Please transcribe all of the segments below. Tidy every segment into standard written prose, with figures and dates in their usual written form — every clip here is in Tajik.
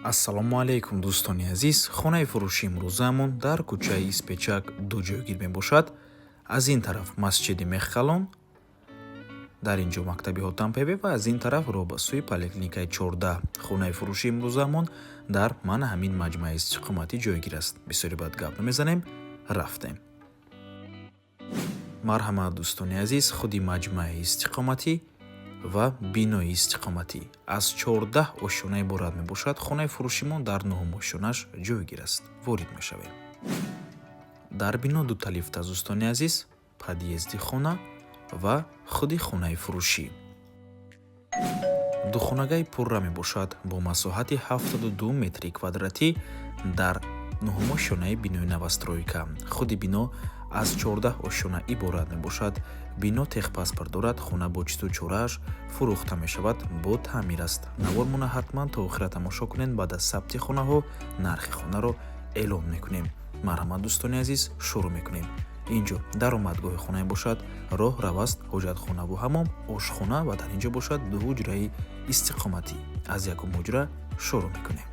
Ассалому алайкум, дӯстони азиз. Хонаи фурӯши имрӯзаамон дар кӯчаи Испечак ду ҷойгир мебошад. Аз ин тараф масҷиди Мехкалон, дар ин ҷо мактаби Ҳотампеве ва аз ин тараф роҳ ба сӯи поликлиникаи 14. Хонаи фурӯши имрӯзаамон дар мана ҳамин маҷмӯаи истиқоматӣ ҷойгир аст. Бисёри баъд гап намезанем, рафтем. Марҳамат, дӯстони азиз, худи маҷмӯаи истиқоматӣ ва бинои истиқоматӣ аз 14 ошёна иборат мебошад. Хонаи фурӯшимон дар нуҳум ошёнаш ҷойгир аст. Ворид мешавем. Дар бино дута лифт аст, дӯстони азиз, подъезди хона ва худи хонаи фурӯшӣ. Духонагаи пурра мебошад бо масоҳати 72 метри квадратӣ дар нуҳум ошёнаи бинои новостройка. Худи бино аз 14 ошёна иборат мебошад. Бино техпаспорт дорад, хона бо чизу чорааш фурӯхта мешавад, бо таъмир аст. Навормона ҳатман то охира тамошо кунед. Баъд аз сабти хонаҳо нархи хонаро эълон мекунем. Марҳамат, дӯстони азиз, шурӯъ мекунем. Ин ҷо даромадгоҳи хона бошад, роҳ раваст, ҳоҷатхонаву ҳамом, ошхона ва дар ин ҷо бошад ду ҳуҷраи истиқоматӣ. Аз якум ҳуҷра шурӯъ мекунем.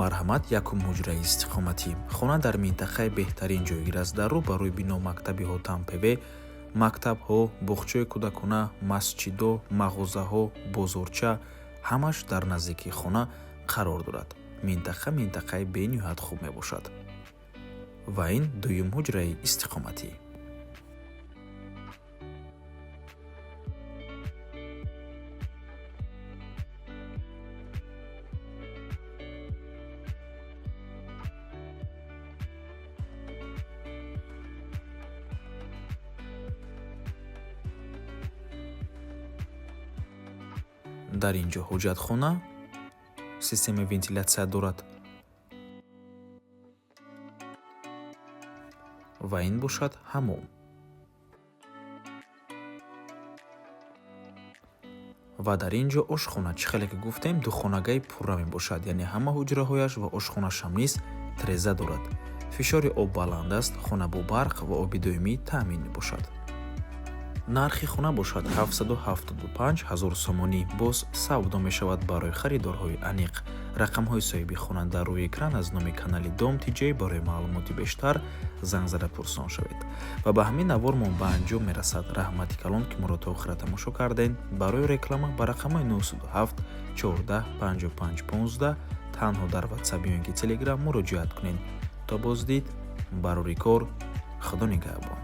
Марҳамат, якум ҳуҷраи истиқоматӣ. Хона дар минтақаи беҳтарин ҷойгир аст. Дар рӯ барои бино мактаби Ҳотампеве, мактабҳо, боғчаи кӯдакона, масҷидо, мағозаҳо, бозорча ҳамаш дар наздикии хона қарор дорад. Минтақа минтақаи бениҳоят хуб мебошад. Ва ин дуюм ҳуҷраи истиқоматӣ. Дар ин ҷо ҳоҷатхона, системаи вентилятсия дорад ва ин бошад ҳамом. Ва дар ин ҷо ошхона. Чӣ хеле ки гуфтем, духонагаи пурра мебошад, яъне ҳама ҳуҷраҳояш ва ошхонашам низ треза дорад. Фишори об баланд аст, хона бо барқ ва оби доимӣ таъмин мебошад. Нархи хона бошад 775 ҳазор сомонӣ, боз савдо мешавад. Барои харидорҳои аниқ рақамҳои соҳиби хона дар рӯи экран. Аз номи канали Дом Тиҷей барои маълумоти бештар занг зада пурсон шавед. Ва ба ҳамин навормон ба анҷом мерасад. Раҳмати калон, ки моро то охира тамошо кардем. Барои реклама ба рақамҳои 907 14 55 15 танҳо дар Ватсап ё ин ки Телеграм муроҷиат кунед. То боздид, барори кор, Худо нигаҳбон.